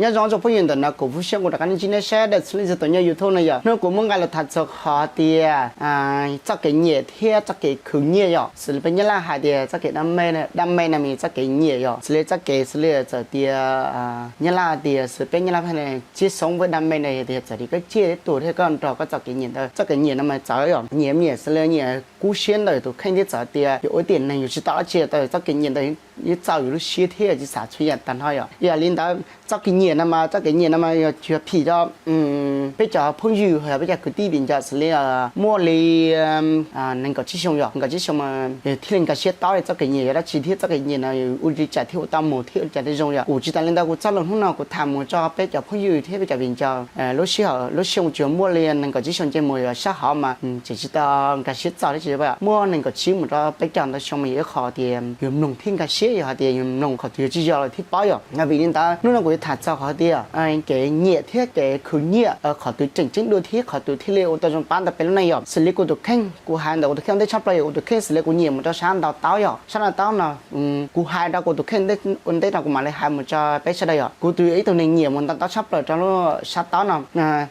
Nyob zoo tsoom phooj ywg ntawm no, kuv Fuj Xyooj kuv rov qab los ntsib nej sab daim clip txog tus nyob YouTube no yom. Hnub no kuv muab nqa los tham txog qhov tias txoj kev nyiam thiab txoj kev khwv nyiaj yom. Xws li peb Nyab Laj hais tias txoj kev đam mê, đam mê no mas txoj kev nyiam yom. Xws li txoj kev xws li txawm tias Nyab Laj tias xws peb Nyab Laj pheej tias ชีวิตของผม no yog tias txawm tias koj ciaj thiab tuag thiab koj nrog koj txoj kev nyiam ntawd. Txoj kev nyiam no mas txawv yom, nyiam nyiam xws li nyiam kub siab ntawm tus kheej thiab txawm tias yus ua ib tiam neeg yus tsis tau dab tsi tau txoj kev nyiam ntawd yeej txaus yus lub siab thiab tsis xav txhua yam tag nrho yom. Yog li ntawd txoj kev nyiam no mas, txoj kev nyiam no mas yog phim rau peb cov phooj ywg, peb cov kwv tij viv ncaus xws li muaj li nees nkaum tsib xyoo yom, nees nkaum tsib xyoo mas thiaj li nkag siab tob li txoj kev nyiam yog dab tsi thiab txoj kev nyiam no ua li cas thiaj ua tau mus thiab ua li cas thiaj zoo yom. Kuv tsis tas li ntawd, kuv txoj lus hnub no kuv tham mus rau peb cov phooj ywg thiab peb cov viv ncaus lub sij hawm lub xyoo tsis muaj li nees nkaum tsib xyoo nce mus yog sab hov mas tseem tsis tau nkag siab txog thiab tsis muaj nees nkaum tsib mus rau peb caug ntau xyoo mas yog ib qho tias yus mloog thiab nkag siab, yog hais tias yus mloog qhov twg yus tsis yog lawm thiaj paub yom. Vim li ntawd hnub no kuv yuav tham txog qhov tias kev nyiam thiab kev khwv nyiaj qhov twg tseem ceeb dua thiab qhov twg thiaj li ua tau zoo pab ntawm peb lub neej yom. Xws li kuv tus kheej, kuv hais ntawm kuv tus kheej ua ntej tshaj plaws yog kuv tus kheej xws li kuv nyiam mus rau sab ntau taub yom. Sab ntau taub no kuv hais rau kuv tus kheej ua ntej no kuv mam li hais mus rau peb sawv daws yom. Kuv tus ib tug neeg nyiam mus ntau taub tshaj plaws rau lub sab taub no.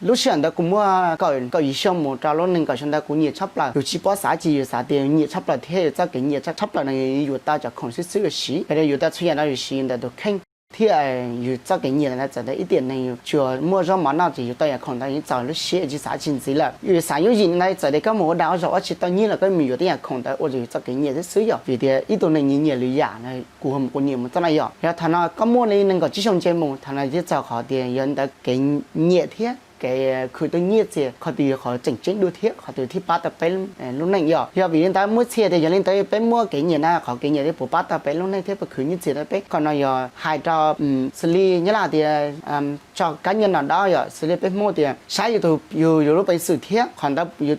Lub sij hawm ntawd kuv muaj kaum yim xyoo mus rau lub nees nkaum xyoo ntawd kuv nyiam tshaj plaws, yus tsis paub xav dab tsi yus xav tias yus nyiam tshaj plaws thiab yus txoj kev nyiam tshaj plaws no yuav ua tau cov khoom xwb xwb yus siv, yus ua tau txhua yam no yus siv ntawm tus kheej thiab yus txoj kev nyiam ntawd txawm tias ib tiam neeg yus tsuas muaj zaub mov noj ces yus tau yam khoom ntawd yeej txaus lub siab tsis xav dab tsi ntxiv lawm. Yus xav yooj yim ntawd txawm tias koj mus ua dag ua zog ua tsis tau nyiaj los koj mus yuav tej yam khoom ntawd ua yus txoj kev nyiam xwb xwb yom. Vim tias ib tug neeg nyiam nyiam lwm yam no kuv kuv nyiam mus txoj no yom. Yog thaum no koj muaj li nees nkaum tsib xyoo nce mus thaum no thiaj txog qhov tias yog ntawd kev nyiam thiab kev khwv tau nyiaj txiag qhov twg yog qhov tseem ceeb dua thiab qhov twg thiaj pab tau peb lub neej yom. Yog vim li ntawd muaj txhia tias yog li ntawd peb muab kev nyiam na, qhov kev nyiam thiaj puas pab tau peb lub neej thiab puas khwv nyiaj txiag tau peb. Qhov no yog hais rau xws li Nyab Laj tias cho cá nhân nào đó yom, xws li peb Hmoob tias saib yus tus, yus, yus lub peev xwm thiab qhov ntawd yus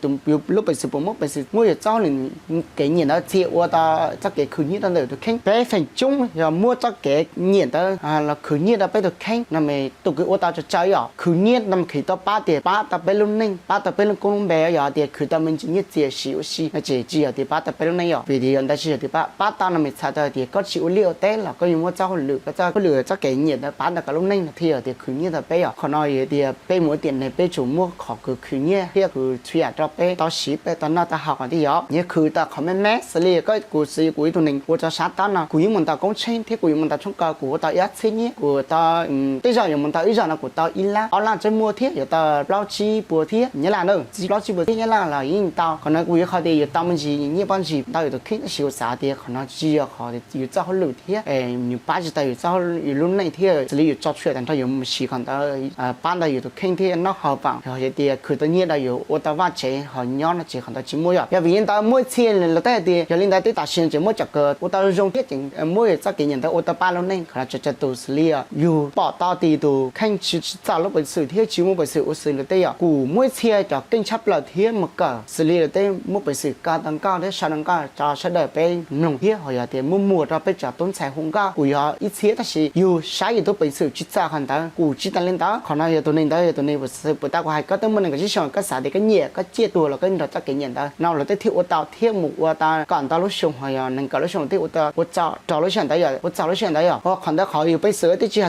lub peev xwm puas muaj peev xwm muab yus txoj hauj lwm kev nyiam ntawd txhia ua tau txoj kev khwv nyiaj rau ntawm tus kheej. Peb feem coob yog muab txoj kev nyiam ntawd los khwv nyiaj rau peb tus kheej no mas tus kwv ua tau tsawg tsawg yom. Khwv nyiaj no mas khwv tau pab tias pab tau peb lub neej, pab tau peb lub koob lub npe, yog tias khwv tau me ntsis nyiaj txiag siv ua si no ces tsis yog tias pab tau peb lub neej yom. Vim tias yog ntawd tsis yog tias pab, pab tau no mas txhais tau tias koj tsis ua liaj ua teb los koj yuav muab txoj hauj lwm, koj txoj hauj lwm txoj kev nyiam ntawd pab ntawm koj lub neej no thiaj yog tias khwv nyiaj tau peb yom. Qhov no yog tias peb mus ua tiam neeg peb tsum muab qhov khwv khwv nyiaj thiab khwv txhua yam rau peb tau siv peb tau noj tau haus qhov twg yom. Nyiaj khwv tau qhov me me xws li koj, kuv xws kuv ib tug neeg ua rau sab taub no kuv yeej mus ntaus koob tsheej thiab kuv yuav mus ntaus tshoob kos kuv ua tau ib lab txhiab nyiaj, kuv tau tej zaum yuav mus ntaus ib zaug no kuv tau ib lab ob lab txhiab muaj thiab yuav tau plaub tsib puas thiab Nyab Laj na, plaub tsib puas thiab Nyab Laj los yeej tau. Qhov no kuv yuav qhov tias yuav tau me ntsis nyiaj pob ntsis ntau yus tus kheej tab sis kuv xav tias qhov no tsis yog qhov yus txoj hauj lwm thiab nws pab tsis tau yus txoj, yus lub neej thiab xws li yus tso tshuaj tag nrho yus mus siv qhov ntawd pab ntau yus tus kheej thiab noj haus vaam, yog tias khwv tau nyiaj rau yus ua tau vaj tsev ho nyob no ces qhov ntawd tsis muaj yom. Yog vim li ntawd muaj txhia lawv tej tias yog li ntawd tej tam sim no ces muab cov kawg ua tau zoo thiab ces muab yus txoj kev nyiam ntawd ua tau pab lub neej. Qhov no tso tseg tus xws li yus pom tau tias tus kheej tsis txaus lub peev xwm thiab tsis muaj peev xwm ua xws lawv tej yom. Kuv muaj ib txhia cov keej tshaj plaws thiab mus kawm xws li lawv tej muaj peev xwm kawm tau nkauj thiab sau tau nkauj rau sawv daws peb mloog thiab ho yog tias muaj muag rau peb cov tub ntxhais hu nkauj. Kuv yog ib txhia tab sis yus saib yus tus peev xwm tsis txaus qhov ntawd kuv tsis tas li ntawd. Qhov no yog tus neeg ntawd yog tus neeg puas tas kuv hais koj twb muaj nees nkaum tsib xyoo koj xav tias koj nyiam koj ciaj tuag los koj nrog txoj kev nyiam ntawd no lawv tej thiaj ua tau thiab mus ua tau kaum ntau lub xyoo ho yog nees nkaum lub xyoo tej ua tau ua txaus rau lub sij hawm ntawd yom, ua txaus lub sij hawm ntawd yom. Qhov ntawd qhov yus peev xwm twb tsis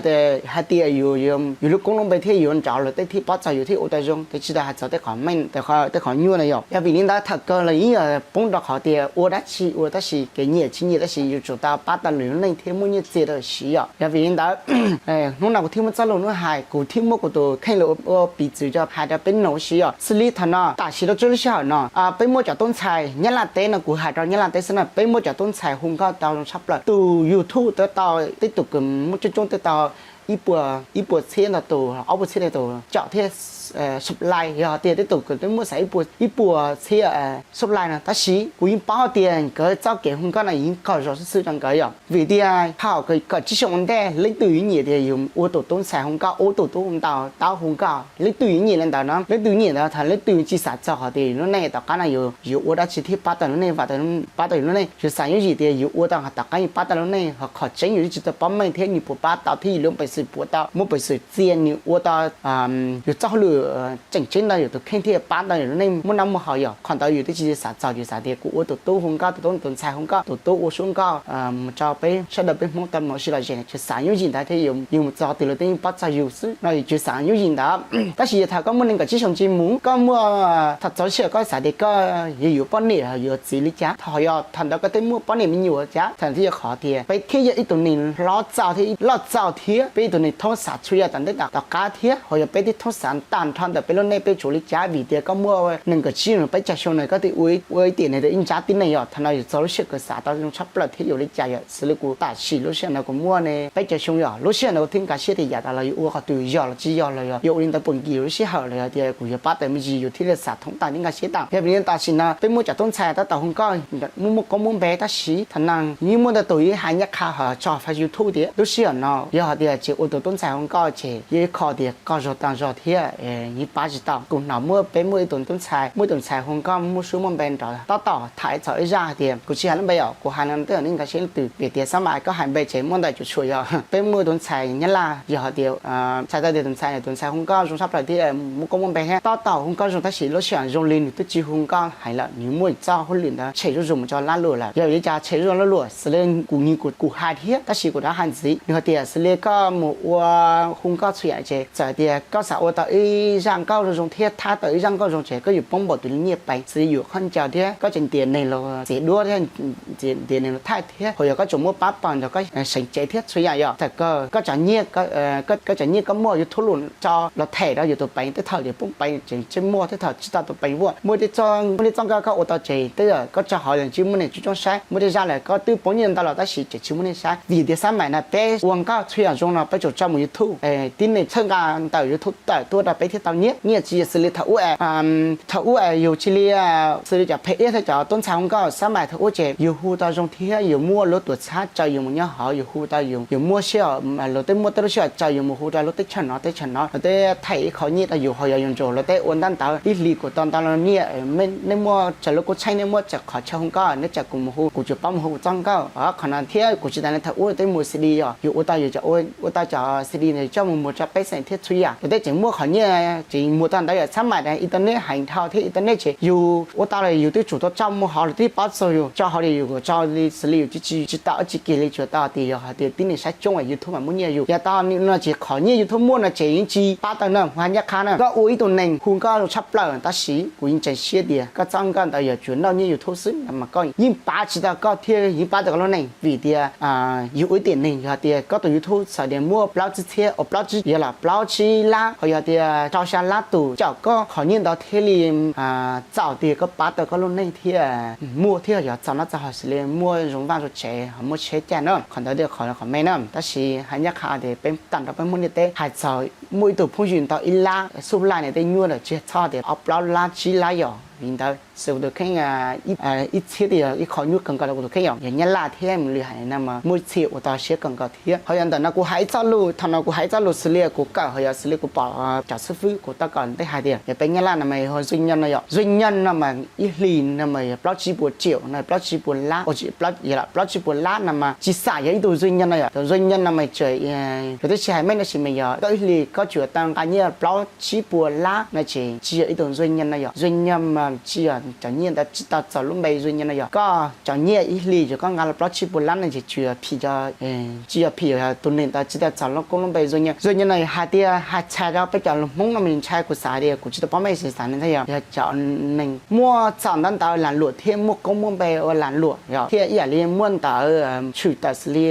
hais tias yus lub koob lub npe thiab yus nrov lawv tej thiaj pab txog yus thiaj ua tau zoo, twb tsis tas hais txog tej qhov meej tej qhov nyuaj na yom. Yog vim li ntawd thaum kawg los yeej yog poob rau qhov tias ua dab tsi ua tab sis kev nyiam tsis nyiam tab sis yus tsum tau pab tau lwm lub neej thiab muaj nyiaj txiag rau siv yom. Yog vim li ntawd hnub no kuv thiaj muab txoj lus hnub hais kuv thiaj muab kuv tus kheej los ua piv txwv rau hais rau peb mloog ua si yom. Xws li thaum no tam sim rau txoj lub sij hawm no peb muab cov tub ntxhais Nyab Laj teb no kuv hais rau Nyab Laj teb xwb na, peb muab cov tub ntxhais hu nkauj tau zoo tshaj plaws, tus YouTube twb tau, tej tus kws muaj coob coob twb tau ib puas, ib puas txhiab ntau tus, ob puas txhiab ntau tus caum thiab subscribe, yog tias tej tus kws twb muaj xav ib puas txhiab subscribe no tab sis kuv yeej paub tias nkawd txoj kev hu nkauj no yeej qaug zog xwb xwb rau nkawd yom. Vim tias thaum kawm tsib xyoo ua ntej leej twg yeej nyiam tias yus ua tus tub ntxhais hu nkauj, ua tus tub ntaus taub hu nkauj, leej twg yeej nyiam li ntawd no, leej twg nyiam ntawd thaum leej twg tsis xav txog qhov tias yus lub neej tom qab no yus yuav ua dab tsi thiaj pab tau lub neej, pab tau yus lub neej, yus xav yooj yim tias yus ua tau tom qab yus pab tau lub neej, ho qhov tseeb yus twb tsis tau paub meej thiab yus puas pab tau thiab yus lub peev xwm puav tau muab peev xwm txiaj nws ua tau yus txoj hauj lwm tseem ceeb ntau, yus tus kheej thiaj pab ntau yus lub neej muaj noj muaj haus yom. Qhov ntawd yus twb tsis xav txog, yus xav tias kuv ua tus tub hu nkauj, tus tub tus ntxhais hu nkauj, tus tub ua suab nkauj mus rau peb sawv daws peb Hmoob tau mus ua si lom zem, tsis xav yooj yim ntawd thiab yus mus txog qhov twg los twb yeej pab txog yus xwb no, yus tsis xav yooj yim ntawd. Tab sis yog thaum koj muaj nees nkaum tsib xyoo tsis mus, koj muaj thaum txog lub sij hawm koj xav tias koj yuav yuav poj niam yuav txiv li cas, thaum yog thaum ntawd koj twb muaj poj niam me nyuam cas, thaum thiaj yog qhov tias peb thiaj yog ib tug neeg hlob txaus thiab loj txaus thiab peb ib tug neeg thoob xav txhua yam tom ntej tom qab thiab, ho yog peb twb thoob xav tag nrho ntawm peb lub neej peb tsuas li cas, vim tias koj muaj nees nkaum tsib los peb caug xyoo no koj twb ua ib tiam neeg rau ib nrab tib neeg yom. Thaum no yus txog lub sij hawm kawg xav tau zoo tshaj plaws thiab yuav li cas yom. Xws li kuv tam sim lub sij hawm no kuv muaj ne peb caug xyoo yom, lub sij hawm no kuv thiaj nkag siab tias yav tas los yuav ua qhov twg, yog los tsis yog, los yog yuav ua li ntawd puas nkim lub sij hawm, los yog tias kuv yuav pab tau me ntsis yus thiaj li xav thoob tas thiab nkag siab tas. Yog vim li tam sim no peb muaj cov tub ntxhais tab tom hu nkauj muaj muaj koob muaj npe, tab sis thaum no yeej muaj ntau tus yeej hais nyab qha hais tso fab YouTube tias lub sij hawm no yog hais tias tsis ua tus tub ntxhais hu nkauj ces yeej kho tias koj zog tag zog thiab yeej pab tsis tau. Kuv hnov muaj peb muaj ib tug tub ntxhais, muaj ib tus ntxhais hu nkauj muaj suab muaj npe nrov, tab tom tham txog ib zaj hais tias, kuv tsis hais lub npe yom, kuv hais no tej zaum nej nkag siab leej twg, vim tias xab mais koj hais npe ces muaj ntau tsuam tsuam yom. Peb muaj ib tus ntxhais nyab laj yog hais tias txhais tau tias tus ntxhais, tus ntxhais hu nkauj zoo tshaj plaws thiab muaj koob muaj npe thiab tab tom hu nkauj zoo, tab sis lub sij hawm zoo li nws twb tsis hu nkauj heev lawm, nws muaj txoj hauj lwm ntawd tshem zuj zus mus rau lab luam lawm. Yog li cas tshem zuj zus lab luam, xws li kuv nws kuv hais thiab, tab sis kuv rov hais ntxiv, nws hais tias xws li koj mus ua hu nkauj txhua yam ces txawm hais tias koj xav ua tau ib zaj nkauj zoo zoo thiab thab tau ib zaj nkauj zoo ces koj yuav poob npaum tus li nyiaj peev, xws li yus khaub ncaws thiab koj tseem ntiav neeg los txiav duab thiab ntiav neeg los thaij thiab, ho yog koj tseem muaj pab pawg nrog koj seev tsev thiab txhua yam yom. Thaum kawg koj cov nyiaj, koj cov nyiaj koj muaj YouTube los tso los them rau yus tus peev, tej thaum yus poob peev tseem tsis muaj, tej thaum tsis tau tus peev vuam. Muaj tej txoj nkauj koj ua tau ces tej zaum koj tso hauv los tsis muaj neeg tsuj tsoom saib, muaj tej zaj lawm koj twb poob nyiaj ntau los tab sis tseem tsis muaj neeg saib. Vim tias xab mais na peb ua nkauj txhua yam zoo no peb tsuas tso mus YouTube, tib neeg txhawb nqa ntawm YouTube tawm tuaj rau peb thiaj tau nyiaj. Nyiaj tsis yog xws li thaum ub, thaum ub yus tsis li xws li cov phem iab thiab cov tub ntxhais hu nkauj xab mais thaum ub ces yus hu tau zoo thiab yus muaj lub tuam txhab tsaws yus mus nyob hauv, yus hu tau yus, yus muaj sij hawm, luag tej muaj tej lub sij hawm tsaws yus mus hu rau lub teb chaws no teb chaws no, luag tej them ib qho nyiaj rau yus, ho yog yus ntsuas luag tej ua ntab ntawv ib hlis kuv tau ntau los nyiaj. Nej muaj tsaws lub koob tsheej, nej muaj tsaws qhov chaw hu nkauj, nej tsaws kuv mus hu, kuv tsuas paub mus hu kuv txoj nkauj. Qhov no thiab kuv tsis tas li thaum ub tej mus C D yom, yus ua tau yus, ua tau cov C D ntawd coj mus muag rau pej xeem thiab txhua yam, luag tej tseem muaj qhov nyiaj tseem muag tau ntawd yom. Xab mais internet heev dhau thiab internet ces yus ua tau los yus twb tsum tau tso mus hauv, luag twb paub txog yus, tso hauv li yus kom tso li xws li yus tsis tsis tau dab tsi kiag li, tsuas tau tias yog hais tias tib neeg saib coob YouTube mas muaj nyiaj yus. Yav tas no ces qhov nyiaj YouTube muaj no ces yeej tsis pab tau na, hais nyab qha na. Koj ua ib tug neeg hu nkauj zoo tshaj plaws tab sis kuv yeej ntseeg siab tias koj txoj nkauj ntawd yog tsuas noj nyiaj YouTube xwb no mas koj yeej pab tsis tau koj thiab yeej pab tau koj lub neej, vim tias yus ua ib tiam neeg yog hais tias koj tus YouTube txawm tias muaj plaub tsib txhiab, ua plaub tsib, yog los plaub tsib lab, ho yog tias rau xya lab tus, caum koj qhov nyiaj ntawd thiaj li txaus tias koj pab tau koj lub neej thiab muaj thiab yog txaus noj txaus haus xws li muaj zoo vaj zoo tsev ho muaj tsheb caij na. Qhov ntawd thiaj qhov qhov me na. Tab sis hais nyab qha tias peb tag nrho peb Hmoob ntiaj teb hais txog muaj ib tug phooj ywg ntau ib lab xub laj nws tej nyuaj lawm, tsis txhob tias ob plaub lab tsib lab yom. Li ntawd xws kuv tus kheej ib txhiab tias yog ib qho nyuaj kawg nkaus rau kuv tus kheej yom. Yog nyab laj thiab mus li hais no mas muaj ib txhia ua tau siab kawg nkaus thiab. Ho yog ntawm no kuv hais ib txoj lus, thaum no kuv hais ib txoj lus xws li kuv kawm ho yog xws li kuv pom cov xib fwb kuv tau kawm tej hais tias yog peb nyab laj no mas yog zoj nyob no yom, zoj nyob no mas ib hlis no mas yog plaub tsib puas tsiaum no, plaub tsib puas lab, plaub tsib puas lab no mas tsis xam yog ib tug zoj nyob no yom. Tus zoj nyob no mas tseem, yog twb tsis hais meej tab sis mas yog koj ib hlis koj tsuas tau nqa nyiaj plaub tsib puas lab no ces tsis yog ib tug zoj nyob no yom. Zoj nyob mas tsis yog cov nyiaj ntawd tsis tau txaus lub npe zoj nyob no yom. Koj cov nyiaj ib hlis yog koj nqa los plaub tsib puas lab no ces tsis yog phim, tsis yog phim yog tus neeg ntawd tsis tau txaus lub koob lub npe zoj nyob. Zoj nyob no hais tias hais txhais rau peb cov lus Hmoob no mas ntshai kuv xav tias kuv tsis tau paub meej xav ne thiab yog, yog cov neeg muaj txaus ntab ntawv lag luam thiab muaj koob muaj npe ua lag luam yom, thiab ib yam li muaj ntawv tshwm tawm xws li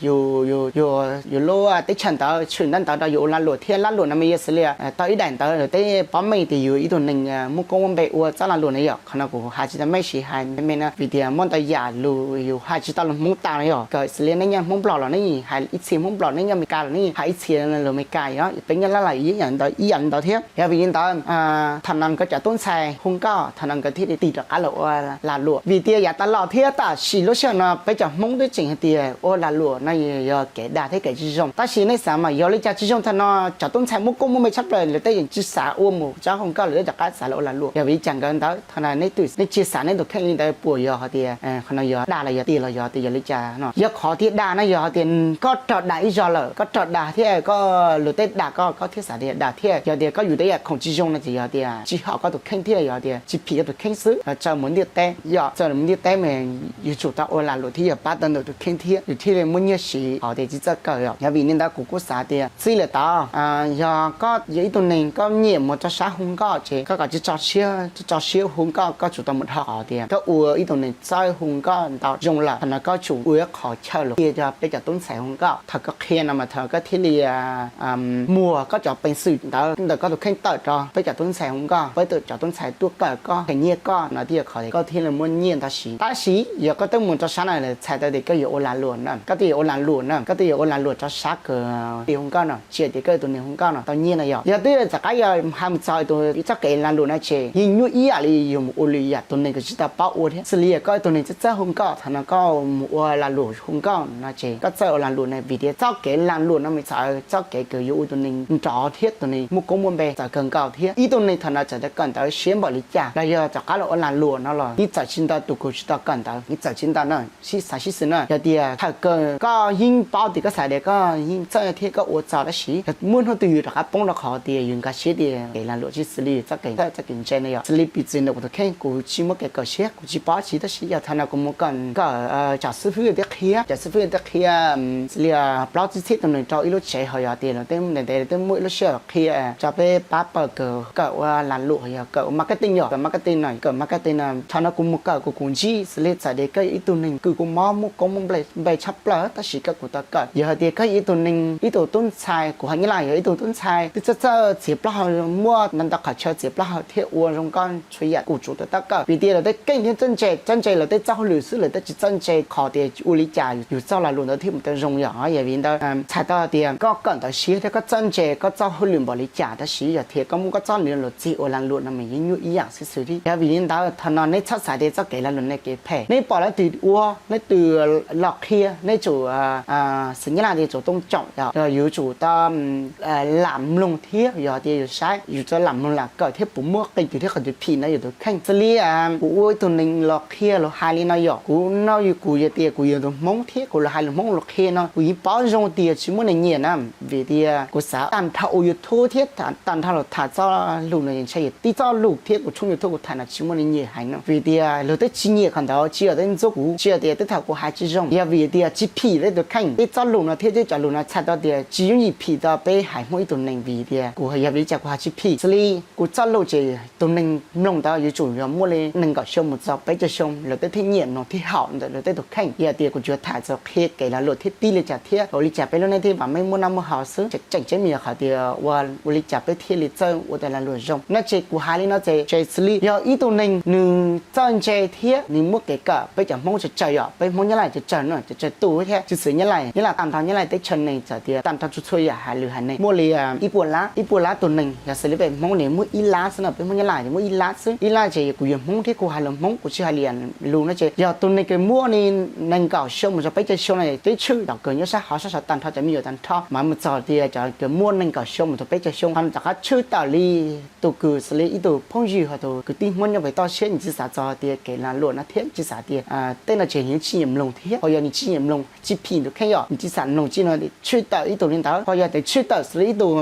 yus, yus lub teb chaws ntawd tshwm ntab ntawv rau yus ua lag luam thiab lag luam no mas yog xws li tau ib daim ntawv tej paub meej tias yus ib tug neeg muaj koob muaj npe ua txoj lag luam na yom. Qhov no kuv hais tsis tau meej sis hais me me na vim tias muaj ntau yam lus yus hais tsis tau lus Hmoob tas no yom. Kawm xws li nej nyob Hmoob Nplog los nej hais ib txhia Hmoob Nplog, nej nyob Amelikas los nej hais ib txhia lus Amelikas yom. Peb nyob Lab Los ib yam li ntawd thiab. Yog vim li ntawd thaum no nkawd cov tub ntxhais hu nkauj thaum no nkawd thiaj li tig rov qab los ua lag luam vim tias yav tas los thiab tam sim lub sij hawm no peb cov Hmoob twb tseem hais tias ua lag luam no yog kev dag thiab kev tsis zoo. Tab sis nej xav mas yog li cas tsis zoo, thaum no cov tub ntxhais muaj koob muaj npe tshaj plaws lawv tej yeej tsis xav ua mus tsob hu nkauj, lawv twb rov qab xav los ua lag luam. Yog Li cas nkawd ntawd, thaum no neb twb, neb tsis xav neb tus kheej li ntawd puas yog hais tias qhov no yog dag los yog tiag los yog tias yog li cas no? Yog qhov tiag dag no yog hais tias koj raug dag ib zaug lawm, koj raug dag thiab koj luag tej dag koj, koj thiaj xav tias dag thiab. Yog tias koj yus tej yam khoom tsis zoo no ces yog tias tsis haum koj tus kheej thiab yog tias tsis phim koj tus kheej xwb. Txawm mus ntiaj teb, yog txawm mus ntiaj teb mas yuav tsum tau ua lag luam thiab yog pab tau ntawm tus kheej thiab yus thiaj li muaj nyiaj siv qhov tias tsis txawj kawm yom. Yog vim li ntawd kuv kuj xav tias txij li tau, yog koj yog ib tug neeg koj nyiam mus rau sab hu nkauj ces koj kom tsis tso siab, tso siab hu nkauj, koj tsum tau mus dhau qhov tias koj ua ib tug neeg txawj hu nkauj ntau zoo lawm, thaum no koj tsum ua ib qho chaw los qhia rau peb cov tub ntxhais hu nkauj. Thaum koj qhia no mas thaum koj thiaj li muag koj cov peev xwm ntawd ntawm koj tus kheej tawm rau peb cov tub ntxhais hu nkauj, peb cov tub ntxhais tuaj kawm koj, kheev nyiaj koj no thiaj yog qhov koj thiaj li muaj nyiaj ntau siv. Tab sis yog koj twb mus rau sab no lawm txhais tau tias koj yuav ua lag luam na, koj twb yuav ua lag luam na, koj twb yuav ua lag luam rau sab kws hu nkauj no, tsis hais tias koj tus neeg hu nkauj no tau nyiaj no yog. Yog twb txom qab yog hais mus txog tus txoj kev lag luam no ces yeej nyuaj ib yam li yus mus ua lwm yam tus neeg kws tsis tau paub ua thiab. Xws li yog koj tus neeg txawj txawj hu nkauj, thaum no koj mus ua lag luam hu nkauj no ces koj txawj ua lag luam na, vim tias txoj kev lag luam no mas txhais txoj kev kws yuav ua tus neeg nrov thiab tus neeg muaj koob muaj npe txawv kawg nkaus thiab. Ib tug neeg thaum no txawm tau kawm ntawv siab npaum li cas los yog rov qab los ua lag luam no los yeej txawm tsis ntau tus kws tsis tau kawm ntawv, yeej txawm tsis ntau na. Sib xav sib xws na, yog tias thaum kawg koj yeej paub tias koj xav tias koj yeej txawj thiab koj ua txog tab sis muaj hnub twg yus rov qab poob rau qhov tias yus nkag siab tias kev lag luam tsis xws li yus txoj kev txawj txoj kev ntse no yom. Xws li piv txwv ntawm kuv tus kheej, kuv tsis muaj kev kawm siab, kuv tsis paub tsis, tab sis yog thaum no kuv mus kawm, kawm cov xib fwb tej qhia, cov xib fwb tej qhia, xws li plaub tsib txhiab tus neeg rau ib lub tsev ho yog tias lawv tej ntev ntev lawv tej muaj ib lub sij hawm qhia rau peb pab pawg kawm, kawm ua lag luam ho yog kawm ua marketing yom, kawm marketing no, kawm marketing no. Thaum no kuv mus kawm kuv kuj ntsib xws li txawm tias koj yog ib tug neeg kws kua mob muaj koob muaj npe tshaj plaws tab sis koj kuj tau kawm. Yog hais tias koj yog ib tug neeg, ib tug tub ntxhais, kuv hais nyab laj yog ib tug tub ntxhais twb txawj txawj txiav plaub hau, muaj ntau ntau qhov chaw txiav plaub hau thiab ua zoo nkauj txhua yam kuj tsum tau kawm, vim tias lawv tej keej thiab txawj ntse, txawj ntse lawv tej txoj hauj lwm xwb, lawv tej tsis txawj ntse qhov tias ua li cas yus txoj lag luam ntawd thiaj mus tau zoo yom. Yog vim ntawd txhais tau tias koj kawm ntawv siab thiab koj txawj ntse koj txoj hauj lwm npaum li cas tab sis yog tias koj muab koj txoj hauj lwm los txig ua lag luam no mas yeej nyuaj ib yam xwb xwb thiab. Yog vim li ntawd thaum no neb txhob xav tias txoj kev lag luam no kev phem, neb pom leej twg ua, leej twg los qhia, neb tsum, xws nyab laj tias tsum tôn trọng, yus tsum tau lam mloog thiab yog tias yus saib yus tau lam mloog lam kawm thiab puas muaj qee twg thiab qee twg phim no yus tus kheej. Xws li kuv ua ib tug neeg los qhia los hais li no yom, kuv no yog kuv yog tias kuv yog tus Hmoob thiab kuv los hais lus Hmoob los qhia no kuv yeej paub zoo tias tsis muaj neeg nyiam na. Vim tias kuv xav tag nrho ua YouTube thiab tag nrho los tham txoj lus no ces ntshai yog tib txoj lus thiab kuv tshooj YouTube kuv tham no tsis muaj neeg nyiam heev no. Vim tias luag twb tsis nyiam qhov ntawd, tsis yog twb ntxub kuv, tsis yog tias twb thaum kuv hais tsis zoo, yog vim tias tsis phim tej tus kheej. Tej txoj lus no thiab tej cov lus no txhais tau tias tsis yooj yim phim tau peb haiv Hmoob ib tug neeg, vim tias kuv yog vim li cas kuv hais tsis phim. Xws li kuv txoj lus ces tus neeg mloog ntawd yuav tsum yog muaj li nees nkaum xyoo mus txog peb caug xyoo lawv tej thiaj nyiam mloog thiab haum ntawm lawv tej tus kheej. Yog tias kuv tsuas tham txog qhia kev lag luam thiab tib li cas thiab ua li cas peb lub neej thiaj vam meej muaj noj muaj haus xwb, tseem tseem ceeb yog qhov tias ua, ua li cas peb thiaj li txawj ua tau lag luam zoo no ces kuv hais li no ces, ces xws li yog ib tug neeg nws txawj ntse thiab nws muaj kev kawm, peb cov Hmoob tsawg tsawg yom, peb Hmoob Nyab Laj tsawg tsawg no, tsawg tsawg tus thiab tsis xws Nyab Laj, Nyab Laj tag nrho Nyab Laj teb chaws neeg txawm tias tag nrho txhua txhua yam hais lus hais neeg muaj li ib puas lab, ib puas lab tus neeg. Yog xws li peb Hmoob nws muaj ib lab xwb no, peb Hmoob Nyab Laj muaj ib lab xwb. Ib lab ces kuv yog Hmoob thiab kuv hais lus Hmoob, kuv tsis hais li lus no ces yog tus neeg kws muaj li nees nkaum xyoo mus txog peb caug xyoo no twb tshwj cov kws nyob sab hauv sab saud tag nrho cov me nyuam tag nrho mas mus txog tias cov kws muaj nees nkaum xyoo mus txog peb caug xyoo ho rov qab tshwj tawm li tus kws xws li ib tug phooj ywg ho tus kwv tij Hmoob nyob pem toj siab, nws tsis xav txog tias kev lag luam no thiab nws tsis xav tias tej no ces nws tsis nyiam mloog thiab, ho yog nws tsis nyiam mloog tsis phim tus kheej yom, nws tsis xav mloog tsis no tshwj tawm ib tug li ntawd. Ho yog tias tshwj tawm xws li ib tug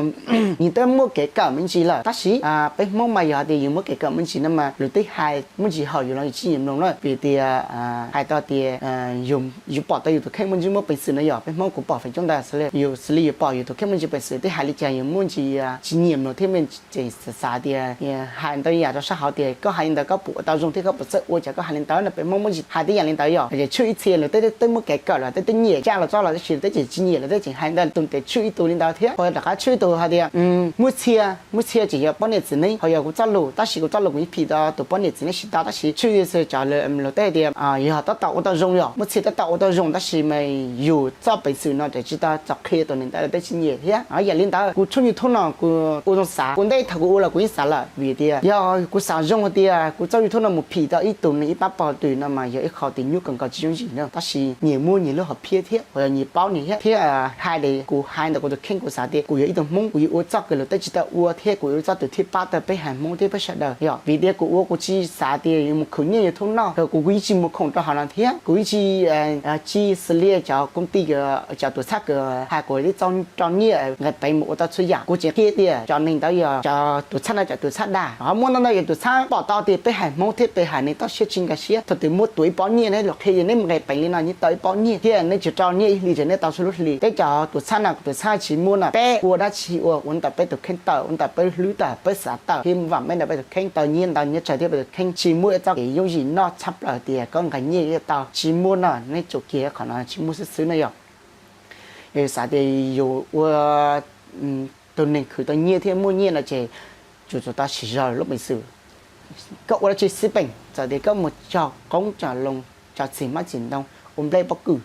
nws twb muaj kev kawm me ntsis lawm, tab sis peb Hmoob mas yog tias yus muaj kev kawm me ntsis no mas lus twb hais me ntsis haum yus los yus tsis nyiam mloog na, vim tias hais tau tias yus pom tau yus tus kheej me ntsis muaj peev xwm no yom. Peb Hmoob kuv pom feem coob ntawd xws li yus, xws li yus pom yus tus kheej me ntsis peev xwm twb hais li cas yus muaj ntsis tsis nyiam mloog thiab me ntsis xav tias hais ntau yam rau sab hauv tias koj hais li ntawd koj puas ua tau zoo thiab koj puas txawj ua cas koj hais li ntawd no. Peb Hmoob muaj ntsis hais tej yam li ntawd yom, ces tshwj ib txhia lawv tej twb muaj kev kawm los tej twb nyiam caj los txob los tab sis lawv tej ces tsis nyiam, lawv tej ces hais ntawd tus ces tshwj ib tug li ntawd thiab. Ho rov qab tshwj ib tug hais tias muaj txhia, muaj txhia ces yog poj niam txiv neej, ho yog kuv txoj lus, tab sis kuv txoj lus kuv yeej phim tau tus poj niam txiv neej tsis tau, tab sis tshwj xwb cov lus tej tias yog tab tom ua tau zoo yom, muaj txhia tab tom ua tau zoo tab sis mas yus txoj peev xwm no ces tsis tau txog qhia tus neeg ntawd lawv tej tsis nyiam thiab. Yam li ntawd kuv tshooj YouTube no kuv ua zoo xav, kuv ntej thaum kuv ua los kuv yeej xav lawm, vim tias yog kuv xav zoo hais tias kuv txoj YouTube no mus phim tau ib tug neeg ib pab pog twg no mas yog ib qho tias nyuaj kawg nkaus tsis yooj yim no, tab sis nyias muaj nyias lub hom phiaj thiab ho yog nyias paub nyias thiab. Thiab hais tias kuv hais ntawm kuv tus kheej kuv xav tias kuv yog ib tug Hmoob, kuv yuav ua txoj kws lus tej tsis tau ua thiab kuv yuav ua txoj twg thiaj pab tau peb haiv Hmoob thiab peb sawv daws. Yog vim tias kuv ua kuv tsis xav tias yuav mus khwv nyiaj YouTube no, kuv kuv yeej tsis mus khoom rau hauv no thiab. Kuv yeej tsis, tsis xws li cov koob tij, cov tuam txhab kws hais kuv tib txoj rau nyiaj nqe peev mus ua tau txhua yam. Kuv tseem qhia tias cov neeg ntawd yog cov tuam txhab no cov tuam txhab dag, ho muaj ntau ntau yog tuam txhab pom tau tias peb hais Hmoob thiab peb hais neeg toj siab tsis nkag siab. Thaum twg muaj tuav ib pob nyiaj neb los qhia yog neb mus nqe peev li no neb tau ib pob nyiaj thiab neb tsis rau nyiaj ib hlis ces neb tau txhua lub hlis. Peb cov tuam txhab no tuam txhab tsis muaj no, peb ua dab tsi ua ua ntawm peb tus kheej tawm, ua ntawm peb hlwb tawm, peb xav tawm thiab vam meej ntawm peb tus kheej, tau nyiaj ntau nyiaj tsawg thiab peb tus kheej. Tsis muaj ib txoj kev yooj yim noj txhab plaws tias koj nqe nyiaj yuav tau, tsis muaj no, neb tsuas kiag qhov no tsis muaj xwb xwb no yog. Yog xav tias yus ua tus neeg khwv tau nyiaj thiab muaj nyiaj no ces yus tsuas tau siv zog lub peev xwm. Koj ua dab tsi xij peem, txawm tias koj mus cog qoob cog loo, cog txiv hmab txiv ntoo, ua nplej pob kws,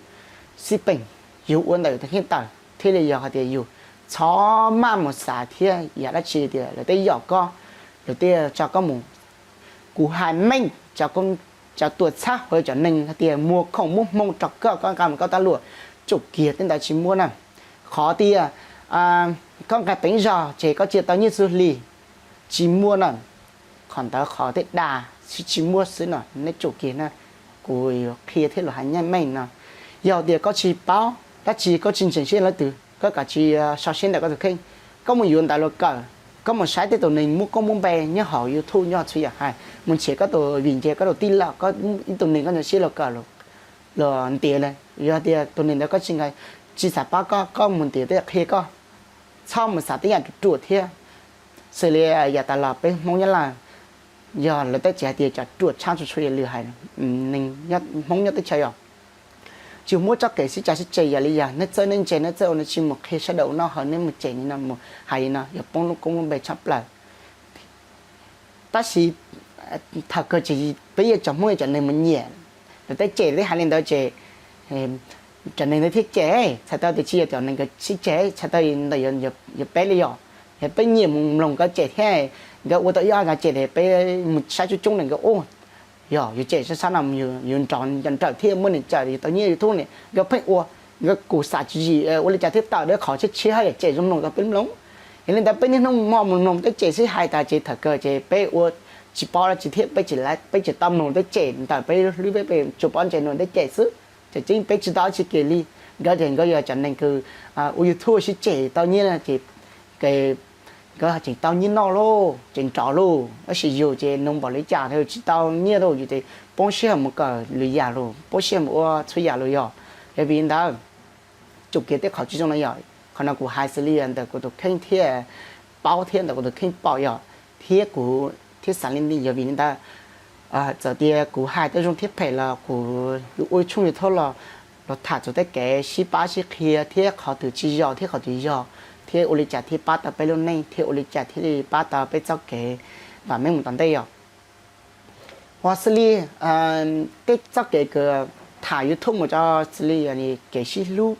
xij peem, yus ua ntawm yus tus kheej tawm thiaj li yog hais tias yus txhob maj mus xav thiab yam dab tsi tias lawv tej yom koj, lawv tej tso koj mus. Kuv hais meej, cov tuam txhab hauv cov neeg hais tias muag khoom muab hmoo rau koj, koj nqa mus koj tab luam, tsum kiag tej ntawd tsis muaj na. Qhov tias koj nqa peev zog ces koj cia tau nyiaj txhua hlis, tsis muaj na. Qhov ntawd qhov tej dag tsis muaj xwb no, neb tsum kiag na. Kuv yuav qhia thiab los hais meej meej no. Yog tias koj tsis paub dab tsi, koj tsis ntseeg siab leej twg, koj kav tsij so siab ntawm koj tus kheej. Koj mus yuav ntawv los kawm, koj mus saib tej tus neeg muaj koob muaj npe nyob hauv YouTube nyob txhua yam hais, mus nrhiav koj tus vim nce koj tus tij laug, koj ib tug neeg koj ntxeev siab los kawm los ntiav li. Yog tias tus neeg ntawd koj tsis nqa, tsis xav pab koj, koj mus ntiav tej qhia koj, txhob mus xav tej yam ruam ruam thiab. Xws li yav tas los peb Hmoob Nyab Laj, yog lawv tej tsev hais tias cov ruam tshaj txhua txhua yam lwm hais, neeg Hmoob nyob teb chaws yog tsis muab txoj kev sib cav sib ceg yam li yog neb txawj neb ntse neb txawj ua, neb tsis mus qhia sawv daws ua noj haus, neb mus cem li no mus hais li no yog poob lub koob lub npe tshaj plaws. Tab sis thaum kawg ces peb yuav cov Hmoob yuav cov neeg mus nyiam lawv tej cem tej hais li ntawd ces cov neeg ntawd thiaj cem, txhais tau tias tsis yog cov neeg nkawd sib cem, txhais tau ntawm yog peb li yog, yog peb nyiam mus mloog nkawd cem thiab nkawd ua tau ib ob zag cem es peb mus saib coob coob ntawm nkawd ua, yog yus cem sab sab no yus nrov nco nrawm thiab muaj neeg cawm yus tau nyiaj YouTube ne nkawd pheej ua, nkawd kuj xav tswv yim ua li cas thiaj tawm dawb qhov tshiab tshiab hab yam cem zoo mloog rau peb mloog. Yog li ntawd peb niaj hnub mos mus mloog tej cem sib hais tas ces thaum kawg ces peb ua tsis paub dab tsi thiab peb tsis, peb tsis tau mloog tej cem ntawm peb lub hlwb, peb tsuas paub ntsia nws tej cem xwb. Ces tseeb peb tsis tau dab tsi kiag li. Nkawd ces nkawd yog cov neeg kws ua YouTube sib cem tau nyiaj ces nkawd tseem tau nyiaj noj lauj, tseem nrov lauj, tab sis yus ces nug npaum li cas tsis tau nyiaj lauj, yus ces poob sij hawm mus kawm lwm yam lauj, poob sij hawm mus ua txhua yam lauj yog. Yog vim li ntawd, tsum kiag tej qhov tsis zoo no yog, qhov no kuv hais xws li ntawm kuv tus kheej thiaj paub thiab ntawm kuv tus kheej pom yog, thiab kuv thiaj xav li ntawd. Yog vim li ntawd, txawm tias kuv hais tej zoo thiab phem los kuv yuav ua tshooj YouTube los, los tham txog tej kev sib pab sib qhia thiab qhov twg tsis yog thiab qhov twg yog, thiab ua li cas thiaj pab tau peb lub neej thiab ua li cas thiaj li pab tau peb txoj kev vam meej mus tom ntej yog. Ho xws li tej txoj kev kws tham YouTube mus rau xws li kev sib hlub,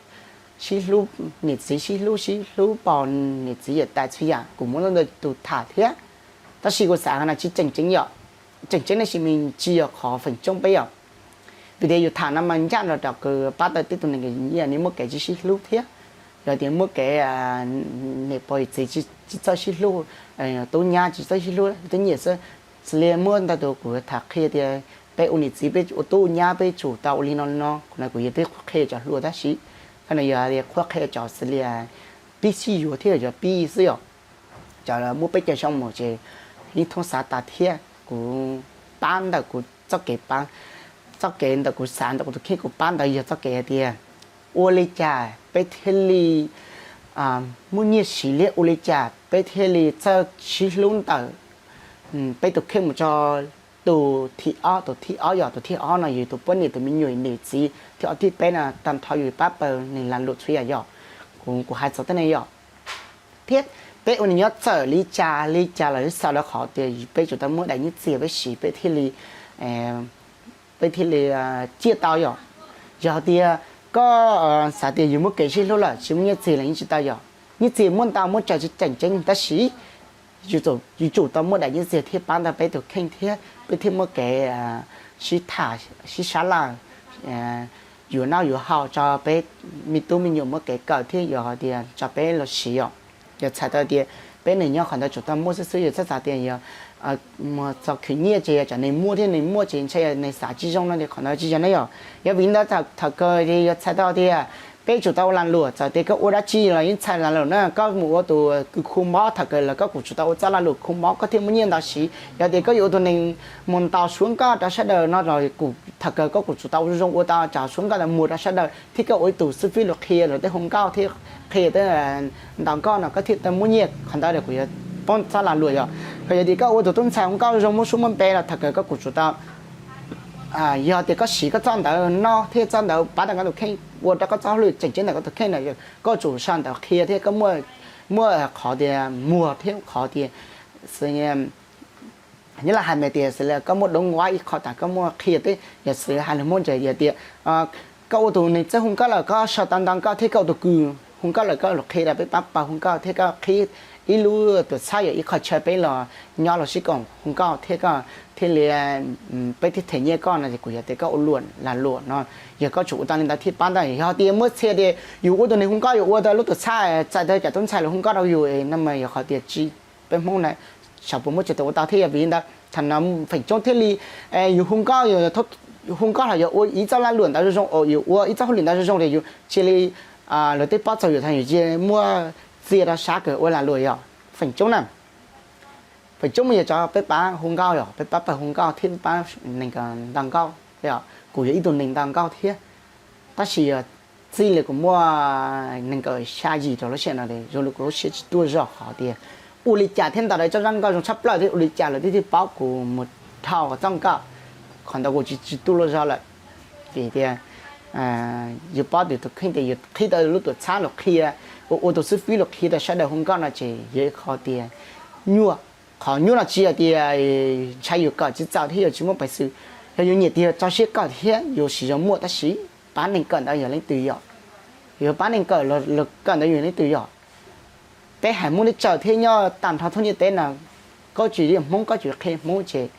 sib hlub niam txiv, sib hlub, sib hlub pog niam txiv yawm tais txhua yam, kuv muab ntau ntau tus tham thiab. Tab sis kuv xav no tsis tseem ceeb yom, tseem ceeb tab sis mas tsis yog qhov feem coob peb yom. Vim tias yus tham no mas ncaj nrog rau kws pab tau tej tus neeg kws muaj kev tsis sib hlub thiab, yog tias muaj kev niam pog yawm txiv tsis txawj sib hlub, tub nyab tsis txawj sib hlub twb nyiam xwb. Xws li muaj ntau tus kuv tham qhia tias peb ua niam txiv peb ua tub ua nyab peb tsum tau ua li no li no, qhov no kuv yog twb qhia cov hluas tab sis qhov no yog qhuab qhia cov xws li pib sib yuav thiab cov pib xwb yom. Cov muaj peb caug xyoo mus ces yeej thoob xav tas thiab. Kuv pab ntawm kuv txoj kev pab, txoj kev ntawm kuv xav ntawm kuv tus kheej kuv pab ntawd yog txoj kev hais tias ua li cas peb thiaj li muaj nyiaj siv liab, ua li cas peb thiaj li txawj sib hlub ntawm peb tus kheej mus rau tus thib ob. Tus thib ob yog tus thib ob no yog tus poj niam, tus me nyuam, niam txiv. Thib ob thib peb no tag nrho yus pab pawg neeg lag luam txhua yam yog. Kuv, kuv hais txog tej no yog, thiab peb ua neej nyob txawm li cas li cas los xav rau qhov tias peb tsum tau muaj daim nyiaj txiag peb siv peb thiaj li, peb thiaj li ciaj tau yom. Yog tias koj xav tias yus muaj kev sib hlub lawm tsis muaj nyiaj txiag los yeej tsis tau yom. Nyiaj txiag muaj ntau muaj tsawg tsis tseem ceeb tab sis yus tsum tau muaj daim nyiaj txiag thiaj pab ntau peb tus kheej thiab peb thiaj muaj kev sib tham sib sab laj, yuav noj yuav haus tso peb me tub me nyuam muaj kev kawm thiab yog hais tias tso peb los siv yom. Yog txhais tau tias Peb neeg nyob qhov ntawd tsum tau muaj xwb xwb, yog txhob xav tias yog mus txog khwv nyiaj ces yog tsam neeg muaj thiab neeg muaj ces ntshai yog neeg xav tsis zoo no ces qhov ntawd tsis yog na yog. Yog vim ntawd thaum kawg ces yog txhais tau tias peb tsum tau ua lag luam, txawm tias koj ua dab tsi los yeej txhais lag luam na. Koj mus ua tus kws khu mob, thaum kawg los koj kuj tsum tau ua txoj lag luam khu mob koj thiaj muaj nyiaj ntau siv. Yog tias koj yuav ua tus neeg mus ntaus suab nkauj rau sawv daws no los kuj thaum kawg koj kuj tsum tau zoo ua tau tsam suab nkauj ntawd muag rau sawv daws thiab koj ua ib tug xib fwb los qhia lawv tej hu nkauj thiab qhia tej ntaus nkauj no koj thiaj tau muaj nyiaj. Qhov ntawd kuj yog poob txoj lag luam yog. Ho yog tias koj ua tus tub ntxhais hu nkauj zoo muaj suab muaj npe los thaum kawg koj kuj tsum tau yog tias koj siv koj txoj ntawd no thiab txoj ntawd pab tau koj tus kheej ua rau koj txoj hauj lwm tseem ceeb ntawm koj tus kheej no, koj tsum sau ntawd qhia thiab koj muaj qhov tias muag thiab qhov tias xws li nyob los hais me tias xws li koj muaj doob nquab ib qho tas koj muaj qhia thiab yog xws li hais lus Hmoob ces yog tias koj ua tus neeg txawj hu nkauj lawm koj sau tau ntaus nkauj thiab koj ua tus kws hu nkauj lawm koj los qhia rau peb pab pawg hu nkauj thiab koj qhib ib lub tuam txhab yog ib qho chaw peb los nyob los sib koom hu nkauj thiab koj thiaj li peb thiaj them nyiaj koj no ces kuj yog tias koj ua luam lag luam no. Yog koj tsum ua tau li ntawd thiaj pab ntau. Yog tias muab txhia tias yus ua tus neeg hu nkauj yus ua tau lub tuam txhab txais tau cov tub ntxhais los hu nkauj rau yus no mas yog qhov tias tsis, peb Hmoob na xyov puas muaj tsis tau ua tau thiab. Yog vim ntawd thaum no feem coob thiaj li yus hu nkauj, hu nkauj los yog ua ib txoj lag luam ntawd zoo zoo, yus ua ib txoj hauj lwm ntawd zoo zoo ces yus cia li lawv tej pab txog yus thaum yus cia muaj txia rau sab kawg ua lag luam yog feem coob na. Feem coob mas yog cov peb pab hu nkauj yog peb pab pawg hu nkauj thiab peb pab neeg ntaus nkauj, kuj yog ib tug neeg ntaus nkauj thiab. Tab sis yog txij li kuv muaj nees nkaum xya yim rau lub sij hawm no zoo li kuv lub siab tsis tuaj zog qhov tias ua li cas thiab ntaus tau txoj zaj nkauj zoo tshaj plaws thiab ua li cas lawv thiaj paub kuv mus dhau txoj nkauj. Qhov ntawd kuv tsis tsis tuaj luaj zog lawm. Vim tias yus paub tias tus kheej tias yus qhib tau lub tuam txhab los qhia, ua ua tus xib fwb los qhia rau sawv daws hu nkauj no ces yog ib qho tias nyuaj. Qhov nyuaj no tsis yog tias ntshai yus kawm tsis txaus thiab yus tsis muaj peev xwm, yog yus nyiam tias yus tso siab kawm thiab yus siv zog muaj tab sis pab neeg kawm ntawd yog leej twg yog? Yus pab neeg kawm los kawm ntawd yog leej twg yog? Peb haiv Hmoob teb chaws thiab nyob tag nrho thoob ntiaj teb no, koj tsis yog Hmoob koj tsis qhia Hmoob ces,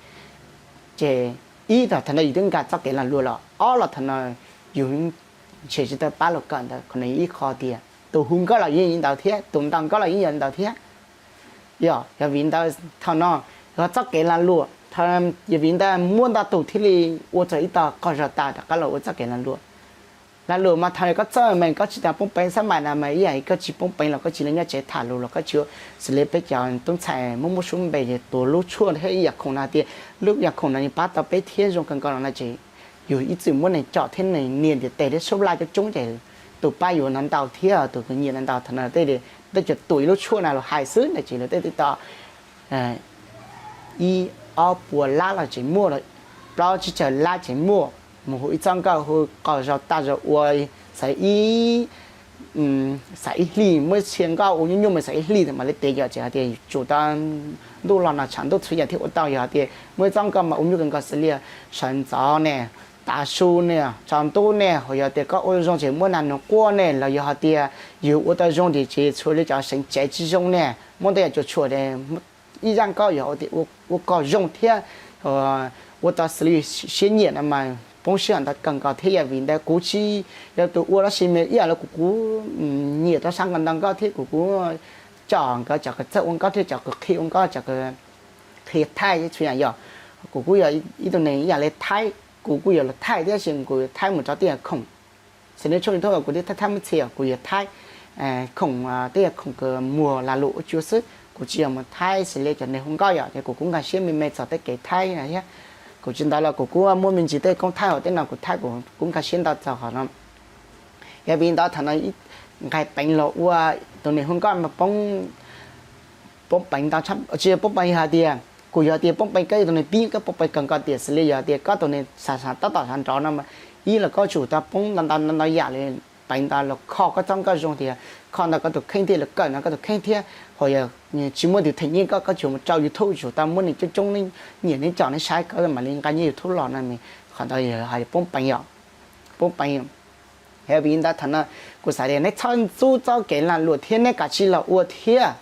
ces ib los thaum no yus twb nkag txoj kev lag luam los, ob los thaum no yus ntshe tsis tau pab luag kawm ntawd. Qhov no yog ib qho tias tus hu nkauj los yeej yog li ntawd thiab tus ntaus nkauj los yeej yog li ntawd thiab. Yog, yog vim ntawd thaum no yog txoj kev lag luam, yog vim ntawd muaj ntau tus thiaj li ua txog ib tog qaug zog tas rov qab los ua txoj kev lag luam. Lag luam mas thaum koj txawj mas koj tsis tas poob peev xab mais na mas ib yam koj tsis poob peev los koj tsis li nyob tsev tham lus los koj tsis ua. Xws li peb cov tub ntxhais muaj muaj suab npe tuav lub tshuaj thiab ib yam khoom no tias lub yam khoom no nws pab tau peb thiab zoo kawg nkaus los no ces yus ib txwm muab neeg com thiab neeg nias ntiav tes thiab sub like coob coob ces tus pab yus no ntau thiab tus nyiam no ntau. Thaum no tej cov tuav ib lub tshuaj na los hais xwb ntag ces lawv tej tib tau ib ob puas lab los tseem muaj, plaub tsib caug lab tseem muaj, mus hu ib txoj nkauj hu qaug zog tag zog ua xav ib, xav ib hlis muaj txhia nkauj ua nyuaj nyuaj mas xav ib hlis mam li tes yom. Ces hais tias tsum tau ntuj los no tshav ntuj txhua yam thiaj ua tau. Yog hais tias muaj ib txoj nkauj mas ua nyuaj kawg nkaus xws li sawv ntxov ne, tav su ne, tsaus ntuj ne, ho yog tias koj ua zoo ces muaj nas nus quaj ne, los yog hais tias yus ua tau zoo ces txhua li cov seev tsev tsis zoo ne, muaj tej yam cuam tshuam ib zaj nkauj yog ua kom zoo thiab ua tau xws li siab nyiam no mas poob siab ntau kawg nkaus thiab. Yog vim ntawd kuv tsis yog tus ua dab tsi mas ib yam li kuv, kuv nyiam rau sab nkauj ntau nkauj thiab kuv kuj com nkawd cov kws txawj ua nkauj thiab cov kws qhia ua nkauj, cov kws qhia thaij txhua yam yog. Kuv kuj yog ib tug neeg ib yam li thaij, kuv kuj yog los thaij thiab sis kuv thaij mus rau tej yam khoom. Xws li tshooj YouTube kuv thiaj thaij thaij muab txhia kuv yog thaij khoom, tej yam khoom kws muag lag luam ua cua xwb, kuv tsis yog mus thaij xws li cov neeg hu nkauj yom. Ces kuv kuj nkag siab me me txog tej kev thaij no thiab. Kuv tsis ntawd los kuv kuj muaj me ntsis tej koob thaij hauv tej no kuv thaij kuv kuj nkag siab ntau txog qhov no. Yog vim ntawd thaum no nqis peev los ua tus neeg hu nkauj mas poob, poob peev ntau, tsis yog poob peev, yog hais tias kuv yog tias poob peev koj tus neeg pib koj poob peev kawg nkaus tias xws li yog tias koj tus neeg xav xav tab tom xav nrov no mas ib los koj tsum tau poob ntau ntau ntau yam li peev ntau los kho koj txoj nkauj zoo tias kho ntau koj tus kheej thiab los kawm ntau koj tus kheej thiab. Ho yog tsis muaj tus them nyiaj koj, koj tsum mus rau YouTube tsum tau muaj neeg coob coob nyiam neb com neb saib koj mam li nqa nyiaj YouTube los no. Qhov ntawd yog poob peev yom, poob peev. Yog vim ntawd thaum no kuv xav tias neb txhob ntxub txoj kev lag luam thiab neb kav tsij los ua thiab.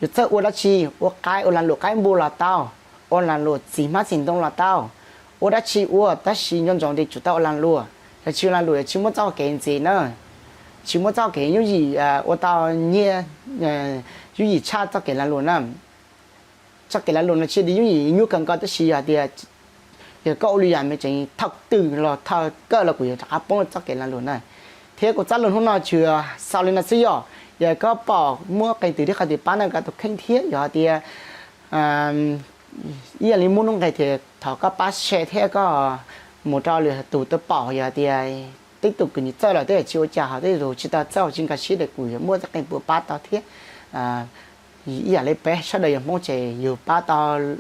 Yus txawj ua dab tsi, ua qaib, ua lag luam qaib npua los tau, ua lag luam txiv hmab txiv ntoo los tau, ua dab tsi ua tab sis nco ntsoov tias tsum tau ua lag luam, yog tsis ua lag luam yog tsis muaj txoj kev ntxiv na. tsis muaj txoj kev yooj yim ua tau nyiaj, yooj yim tshaj txoj kev lag luam na. Txoj kev lag luam no tsis yog yooj yim nyuaj kawg nkaus, tab sis yog tias yog koj ua li yam me tseem thawj twg los thawj kawg los kuv yuav rov qab poob txoj kev lag luam na. Thiab kuv txoj lus hnub no tsuas xaus li no xwb yom. Yog koj pom muaj qee twg thiab qhov twg pab no kom tus kheej thiab yog tias ib yam li muaj nuj nqis thiab thov koj pab share thiab koj mus rau lwm tus tuaj pom, yog tias tej tus kuj nyiam txawj lawm tej tsis ua cas, ho tej tus tsis tau txawj tsis nkag siab ces kuv yuav muaj txoj qee puas pab tau thiab. Ib yam li peb sawv daws yog Hmoob ces yus pab tau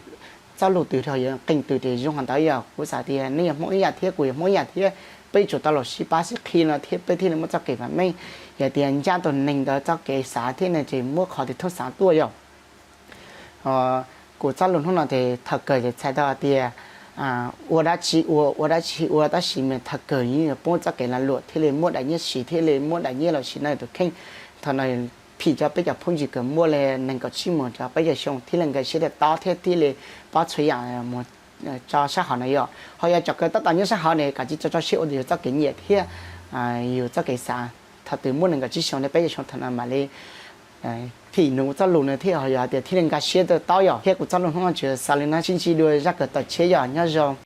txoj lus twg rau yus qee twg ces zoo hais ntawd yog kuv xav tias nej yog Hmoob ib yam thiab kuv yog Hmoob ib yam thiab, peb yuav tsum tau los sib pab sib qhia no thiab peb thiaj li muaj txoj kev vam meej. Yog tias ncaj tus neeg ntawd txoj kev xav thiab ne ces muab qhov twg thooj xav tuaj yom. Kuv txoj lus hnub no ces thaum kawg ces txhais tau hais tias ua dab tsi ua, ua dab tsi ua, tab sis mas thaum kawg yeej yuav poob txoj kev lag luam thiaj li muaj daim nyiaj siv thiaj li muaj daim nyiaj los sis no tus kheej. Thaum no phim rau peb cov phooj ywg kawg muaj li nees nkaum tsib moos rau peb caug xyoo thiaj li nkag siab tiaj tob thiab thiaj li paub txhua yam mus tso sab hauv no yom. Ho yog cov kawg tab tom nyob sab hauv ne kom tsis tso tso siab ua yus txoj kev nyiam thiab yus txoj kev xav. Thaum twg muaj nees nkaum tsib xyoo thiab peb caug xyoo thaum no mam li phim nws txoj lus no thiab ho yog tias thiaj li nkag siab tiaj tob yom. Thiab kuv txoj lus hnub no tsuas xaus li no, sib ntsib dua zaj kawg tom tshiab yom, nyob zoo.